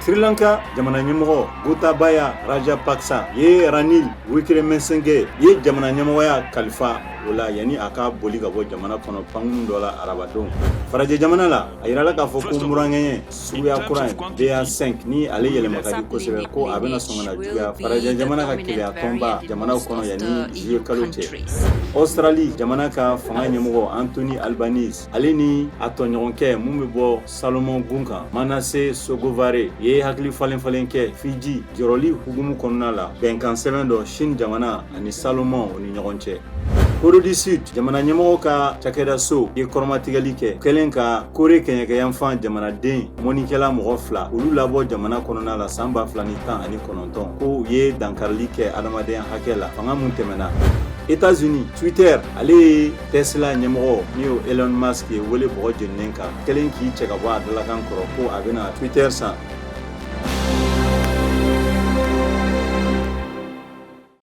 Sri Lanka jamana ɲɛmɔgɔ Gotabaya Rajapaksa ye Ranil Wickremesinghe ye jamana ɲɛmɔgɔya kalifa o la yanni a ka boli ka bɔ jamana kɔnɔ pankurun dɔ la arabadon. Farajɛ jamana la, a yirala k'a fɔ ko muraŋɛɲɛ suguya kura in BA5 ni ale yɛlɛma ka di kosɛbɛ, ko a bɛna sɔn ka na juguya farajɛ jamana ka keleya tɔnba jamanaw kɔnɔ yanni juillet kalo cɛ. Australie jamana ka fanga ɲɛmɔgɔ Anthony Albanese, ale ni a tɔɲɔgɔnkɛ mun bɛ bɔ Salomon gun kan, Manasseh Sogavare, ye hakili falen falen kɛ Fiji jɔrɔli hukumu kɔnɔna la bɛnkan sɛbɛn dɔ Chine jamana ani Salomon o ni ɲɔgɔn cɛ. Corée du Sud jamana ɲɛmɔgɔ ka cakɛdaso ye kɔrɔmatigɛli kɛ kɛlen ka Corée kɛɲɛkɛyanfan jamanaden mɔnikɛla mɔgɔ fila olu labɔ jamana kɔnɔna la san 2019, ko u ye dankarili kɛ adamadenya hakɛ la fanga mun tɛmɛna. États-Unis, Twitter ale ye Tesla ɲɛmɔgɔ ni o Elon Musk ye wele bɔgɔ jeninen kan kɛlen k'i cɛ ka bɔ a dalakan kɔrɔ ko a bɛna Twitter san.